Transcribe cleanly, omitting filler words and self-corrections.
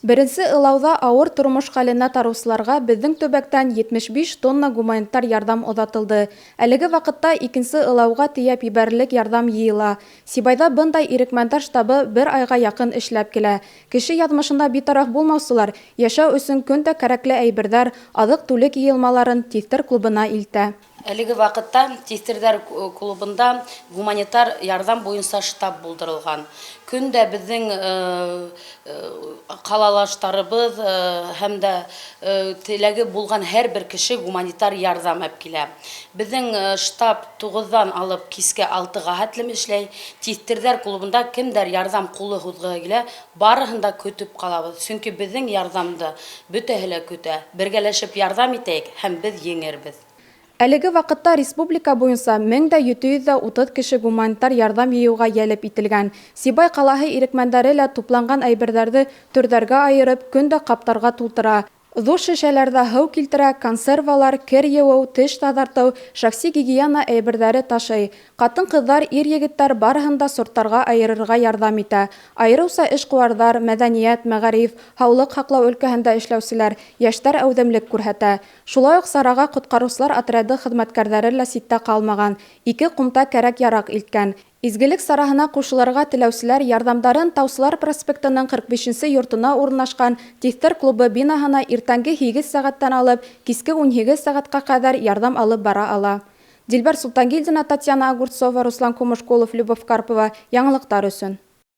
Беренсе ылауҙа ауыр тормош хәленә тарыусыларға беҙҙең төбәктән 75 тонна гуманитар ярҙам оҙатылды. Әлеге ваҡытта икенсе ылауға тейәп ебәрерлек ярҙам йыйыла. Сибайҙа бындай ирекмәндәр штабы бер айға яҡын эшләп килә. Кеше яҙмышына битараф булмаусылар йәшәү өсөн көн дә кәрәкле әйберҙәр, аҙыҡ-түлек йыйылмаларын Тиҫтер клубына илтә. Әлеге ваҡытта Тиҫтерҙәр клубында гуманитар ярҙам буйынса штаб булдырылған. Көн дә беҙҙең ҡалалаштарыбыҙ һәм дә теләге булған һәр бер кеше гуманитар ярҙам әп килә. Беҙҙең штаб 9-ҙан алып киске 6-ға хәтлем эшләй. Тиҫтерҙәр клубында кемдәр ярҙам ҡулы һуҙғыһы килә, барыһын да көтөп ҡалабыҙ. Сөнки беҙҙең ярҙамды бөтәһе лә көтә. Бергәләшеп ярҙам итәйек һәм беҙ еңербеҙ. Әлеге ваҡытта республика буйынса 1730 кеше гуманитар ярҙам йыйыуға йәлеп ителгән. Сибай ҡалаһы ирекмәндәре лә тупланған әйберҙәрҙе төрҙәргә айырып, көн дә ҡаптарға тултыра. Ҙур шешәләрҙә һыу килтерә, консервалар, кер йыуыу, теш таҙартыу, шәхси гигиена әйберҙәре ташый. Ҡатын-ҡыҙҙар, ир-егеттәр барыһын да сорттарға айырырға ярҙам итә. Айырыуса эшҡыуарҙар, мәҙәниәт, мәғариф, һаулыҡ һаҡлау өлкәһендә эшләүселәр, йәштәр әүҙемлек күрһәтә. Шулай уҡ сараға ҡотҡарыусылар отряды хеҙмәткәрҙәре лә ситтә ҡалмаған, ике ҡумта кәрәк-яраҡ илткән. Изгелек сараһына ҡушылырға теләүселәр ярҙамдарын Таусылар проспектының 45-нсе йортона урынлашҡан Тиҫтер клубы бинаһына иртәнге 8 сәғәттән алып киске 18 сәғәткә ҡәҙәр ярҙам алып бара ала. Дилбәр Солтангилдина, Татьяна Огурцова, Руслан Кумышкулов, Любовь Карпова. Яңылыҡтар өсөн.